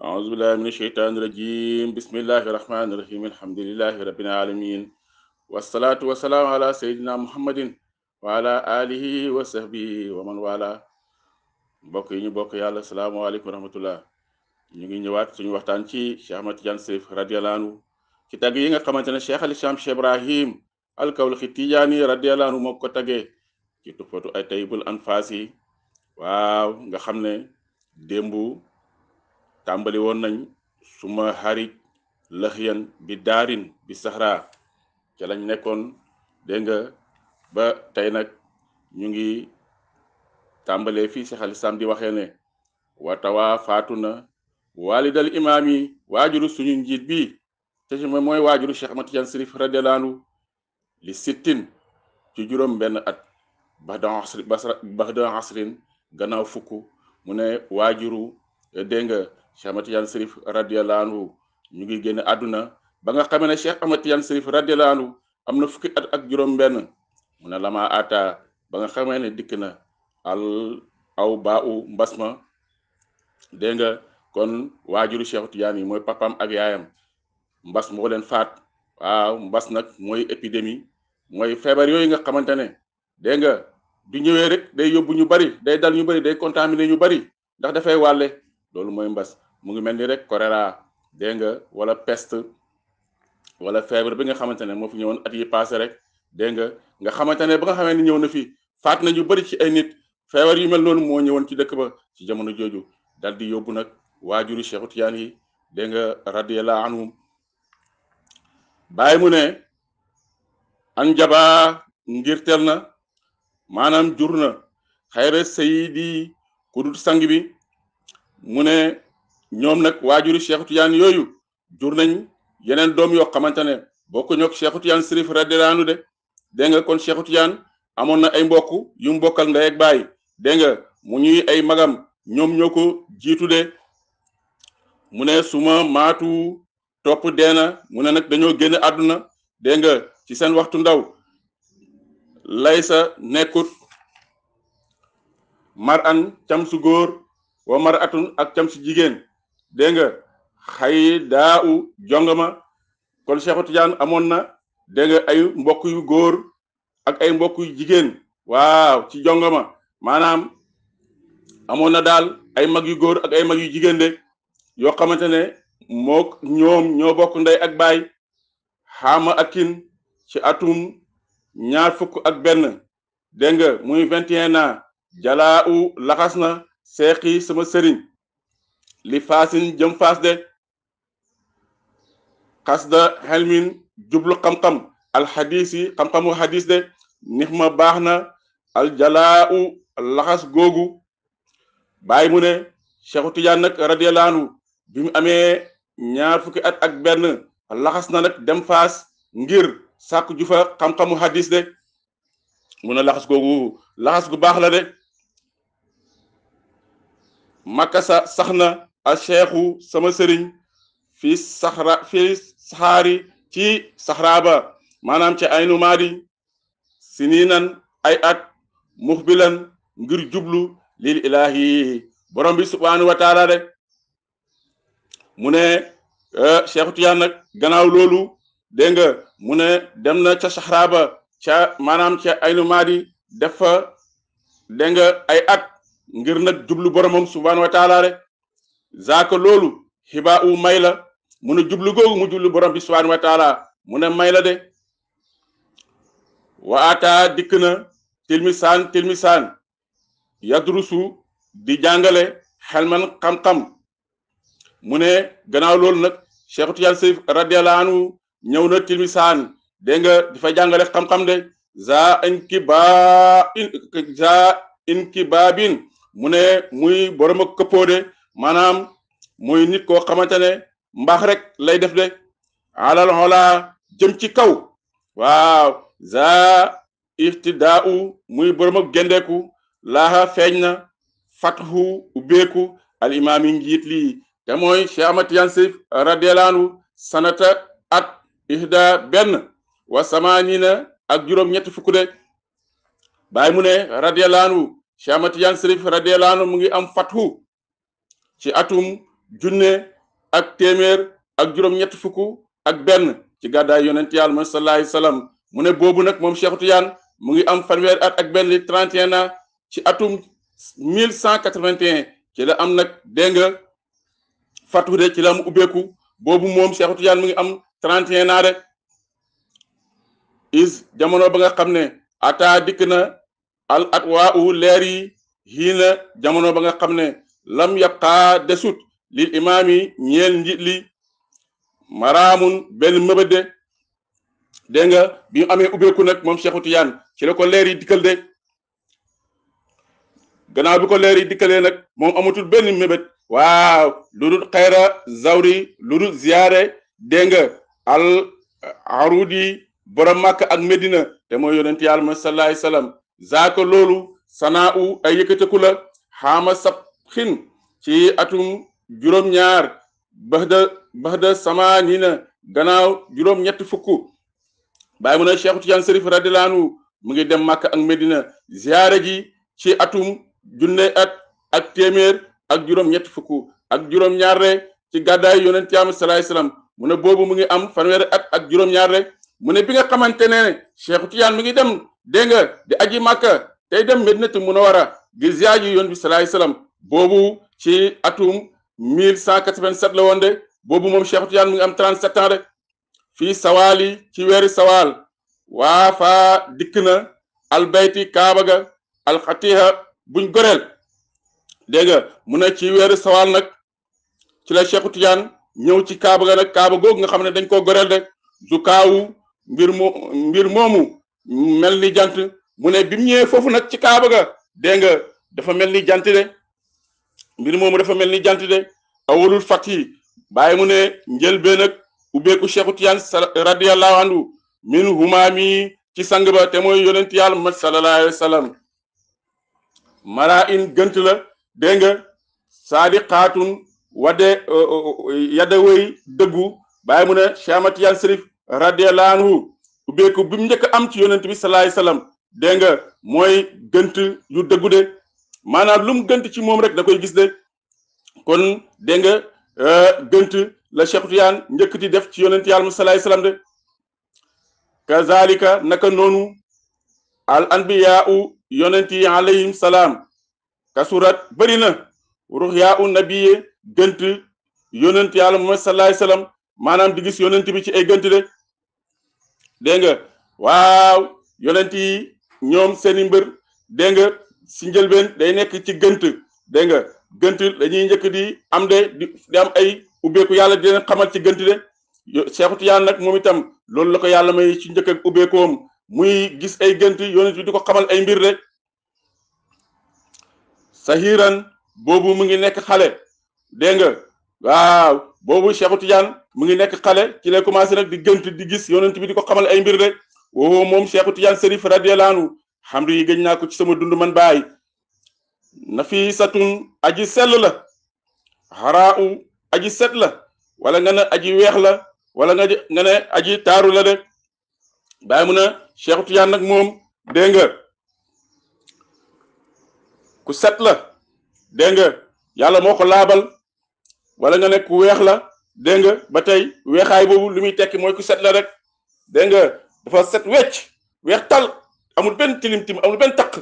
أعوذ بالله من الشيطان الرجيم بسم الله الرحمن الرحيم الحمد لله رب العالمين والصلاة والسلام على سيدنا محمد وعلى آله وصحبه ومن والاه. mbokk yi ñu bokk yàlla salaamaaleykum wa rahmatullah. ñu ngi ñëwaat suñu waxtaan ci Cheikh Ahmad Tidiane Chérif radiyallahu anhu ci tagg yi nga xamante ne Cheikh al Islam Cheikh Ibrahim al Kawlaxi Tijaani radiyallahu anhu moo ko taggee ci tufatu ay tayyibul anfaas yi. waaw nga xam ne démb tàmbali woon nañ suma xarit laxiyan bi daarin bi saxra ca lañ nekkoon dégg nga ba tey nag ñu ngi tàmbalee fii Cheikh al Islam di waxee ne watawaa faatu na walidal imaam yi waajuru suñu njiit bi te ci mooy waajuru Cheikh Ahmad Tidiane Chérif radiyallahu anhu li sittin ci juróom benn at baxda asrin gannaaw fukk mu ne waajuru dégg nga Cheikh Ahmad Tidiane Chérif radiyallahu anhu ñu ngi génn àdduna ba nga xamee ne Cheikh Ahmad Tidiane Chérif radiyallahu anhu am na fukki at ak juróom benn mu ne lama ata ba nga xamee ne dikk na al aw baa u mbas ma dégg nga kon waajuru Cheikh Tidiane yi mooy papam ak yaayam mbas moo leen faat. waaw mbas nag mooy épidémie mooy feebar yooyu nga xamante ne dégg nga du ñëwee rek day yóbbu ñu bari day dal ñu bari day contaminer ñu bari ndax dafay wàlle loolu mooy mbas mu ngi mel ni rek choléra dégg nga wala peste wala feebar bi nga xamante ne moo fi ñëwoon at yi passé rek dégg nga xamante ne ba nga xamee ni ñëw na fi faat na ñu bari ci ay nit feebar yu mel noonu moo ñëwoon ci dëkk ba ci jamono jooju dal di yóbbu nag waajuru Cheikh Tidiane yi dégg nga radiyallahu anhum. bàyyi mu ne an jaba ngir tel na maanaam jur na xayra sayidi ku dul sang bi mu ne ñoom nag waajuri Cheikh Tidiane yooyu jur nañ yeneen doom yoo xamante ne bokku ñook Cheikh Tidiane Chérif radiyallahu anhu de dégg nga kon Cheikh Tidiane amoon na ay mbokk yu mu bokkal ndey ak baay dégg nga mu ñuy ay magam ñoom ñoo ko jiitu de mu ne suma maatu topp deena mu ne nag dañoo génn àdduna dégg nga ci seen waxtu ndaw laysa nekkut mar an cam su góor wa mar atun ak cam su jigéen dégg nga xay daa u jongama kon Cheikh Tidiane amoon na dégg nga ay mbokk yu góor ak ay mbokk yu jigéen waaw ci jongama maanaam amoon na daal ay mag yu góor ak ay mag yu jigéen de yoo xamante ne mook ñoom ñoo bokk ndey ak baay xaama akin ci atum ñaar fukk ak benn dégg nga muy 21 ans jalaa u laxas na seexi sama sëriñ li faasin jëm faas de xasda xelmin jublu xam-xam alxadis yi xam-xamu xadis de nix ma baax na aljalaa u laxas googu. bàyyi mu ne Cheikh Tidiane nag radiyallahu anhu bi mu amee ñaar fukki at ak benn laxas na nag dem faas ngir sàkku ju fa xam-xamu hadis de mu ne laxas googu laxas gu baax la de makka sax na a cheikhu sama sëriñ fi saxaari ci saxraaba maanaam ci aynu maadi siniinan ay at muxbilan ngir jublu lil ilahi borom bi subhanahu wa taala de mu ne Cheikh Tidiane nag gannaaw loolu dégg nga mu ne dem na ca saxraaba ca maanaam ca aynu maadi def fa dégg nga ay at ngir nag jublu boromam subhanahu wa taala de zaaka loolu xibaa u may la mu ne jublu googu mu jublu borom bi subhanahu wa taala mu ne may la de wa ata dikk na tilmisaan yadrusu di jàngale xelman xam-xam mu ne gannaaw loolu nag Cheikh Tidiane Chérif radiyallahu anhu ñëw na tilmisaan dégg nga di fa jàngale xam-xam de za inkibaabin mu ne muy borom ak këppoo de maanaam muy nit koo xamante ne mbaax rek lay def de alal xola jëm ci kaw waaw za irtidaau muy borom ak gendeeku laaxa feeñ na fathu ubbeeku al imaam yi njiit lii te mooy Cheikh Ahmad Tidiane Chérif radiyallahu anhu sanata at ihda benn wa samaanina ak juróom ñetti fukk de bàyyi mu ne radiyallahu anhu Cheikh Ahmad Tidiane Chérif radiyallahu anhu mu ngi am fathu ci atum junne ak téeméer ak juróom-ñett fukk ak benn ci gàddaay yonent yàlla ma sallallahu alayhi wasallam mu ne boobu nag moom Cheikh Tidiane mu ngi am fanweer ak benn li 31 ans ci atum 1181 ci la am nag dégg nga fatu de ci la mu ubbeeku boobu moom Cheikh Tidiane mu ngi am 31 ans rek is jamono ba nga xam ne ata dikk na al at waa u leer yi xiina jamono ba nga xam ne lam yabqaa desut lil imaam yi ñeel njiit li maraamun benn mëbëde dégg nga bi mu amee ubbeeku nag moom Cheikh Tidiane ci la ko leer yi dikkal de gannaaw bi ko leer yi dikkalee nag moom amatul benn mébét waaw lu dul xayra zawri lu dul ziyaare dégg nga al arudi borom Makka ak Medina te mooy yonent yàlla ma sallallahu alayhi wasallam zaaka loolu sanaa u ay yëkkateku la xaama sab xin ci atum juróom-ñaar baxda sama nii na gannaaw juróom-ñetti fukk bàyyi mu ne Cheikh Tidiane Chérif radiyallahu anhu mu ngi dem Makka ak Medina ziyaare ji ci atum junne ak téeméer ak juróom-ñetti fukk ak juróom-ñaar rek ci gàddaay yonent yàlla sallallahu alayhi wasallam mu ne boobu mu ngi am fanweeri at ak juróom-ñaar rek mu ne bi nga xamante ne Cheikh Tidiane mu ngi dem dégg nga di aji Makka tey dem Medinatu Munawwara di ziyaare ji yonent bi sallallahu alayhi wasallam boobu ci atum 1187 la woon de boobu moom Cheikh Tidiane mu ngi am 37 ans rek fii sawaali ci weeri sawaal waa faa dikk na albayti kaaba ga alxatiha buñ goreel dégg nga mu ne ci weeri sawaal nag ci la Cheikh Tidiane ñëw ci kaaba ga nag kaaba googu nga xam ne dañ koo goreel de zukaawu mbir moomu mel ni jant mu ne bi mu ñëwee foofu nag ci kaaba ga dégg nga dafa mel ni jant de mbir moomu dafa mel ni jant de awalul fati bàyyi mu ne njëlbeen nag ubbeeku Cheikh Tidiane radiyallahu anhu min humaami ci sang ba te mooy yonent yàlla Muhammad sallallahu alayhi wa sallam mara in gënt la dégg nga saadiqaatun wadde yadda wéy dëggu bàyyi mu ne Cheikh Ahmad Tidiane Chérif radiyallahu anhu ubbeeku bi mu njëkk am ci yonent bi sallallahu alayhi wa sallam dégg nga mooy gënt yu dëggu de maanaam lu mu gënt ci moom rek da koy gis de kon dégg nga gënt la Cheikh Tidiane njëkk di def ci yonent yàlla sallallahu alayhi wasallam de kazalika naka noonu al anbiyaa u yonent yi alayhim salaam kasurat bëri na ruxyaa u nabiye gënt yonent yàlla Muhammad sallallahu alayhi wasallam maanaam di gis yonent bi ci ay gënt de dégg nga waaw yonent yi ñoom seeni mbër dégg nga si njëlbeen day nekk ci gënt dégg nga gënt dañuy njëkk di am de di am ay ubbeeku yàlla di leen xamal ci gënt de Cheikh Tidiane nag moom itam loolu la ko yàlla may ci njëkk ak ubbeekoom muy gis ay gënt yonent bi di ko xamal ay mbir de sahiran boobu mu ngi nekk xale dégg nga waaw boobu Cheikh Tidiane mu ngi nekk xale ci lay commencé nag di gënt di gis yonent bi di ko xamal ay mbir de woo moom Cheikh Tidiane Chérif radiyallahu anhu xamdu yi gëj naa ko ci sama dund man baay nafisatun aji sell la xaraa u aji set la wala nga ne aji weex la wala nga ne aji taaru la de bàyyi mu ne Cheikh Tidiane nag moom dégg nga ku set la dégg nga yàlla moo ko laabal wala nga ne ku weex la dégg nga ba tey weexaay boobu lu muy tekki mooy ku set la rek dégg nga dafa set wecc weex tal amul benn tilim amul benn taq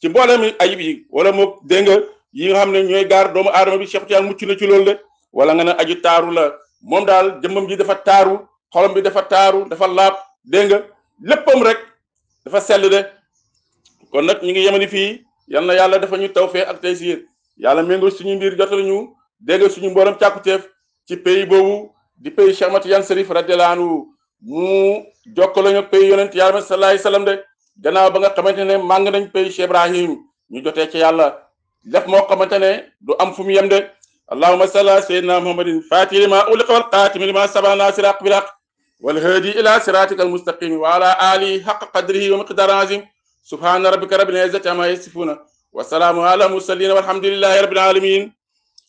ci mboolem ayib yi wala moo dégg nga yi nga xam ne ñooy gaar doomu aadama bi Cheikh Tidiane mucc na ci loolu de wala nga ne aji taaru la moom daal jëmmam ji dafa taaru xolam bi dafa taaru dafa laab dégg nga léppam rek dafa sell de kon nag ñu ngi yemani fii yal na yàlla dafa ñu tawfeex ak taysiir yàlla méngoo suñu mbir jotal ñu dégg nga suñu mboolem càkkuteef ci pays boobu di pays Cheikh Ahmad Tidiane Chérif radiyallahu anhu mu jokkalo ñu pays yonent yàlla sallallahu alayhi wasallam de gannaaw ba nga xamante ne màng nañ pays Cheikh Ibrahim ñu jotee ci yàlla def moo xamante ne du am fu mu yem de allahumma salli ala sayyidina muhammadin fatih lima uliqa wal qatim lima sabana nasiraq bilaq wal hadi ila siratika al mustaqim wa ala alihi haqqa qadrihi wa miqdar azim subhana rabbika rabbil izzati amma yasifuna wa salaamu ala mursalin walhamdulillahi rabbil alamin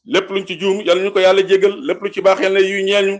lépp luñ ci juum yàlla ñu ko yàlla jégal lépp lu ci baax yàlla yu ñeel ñu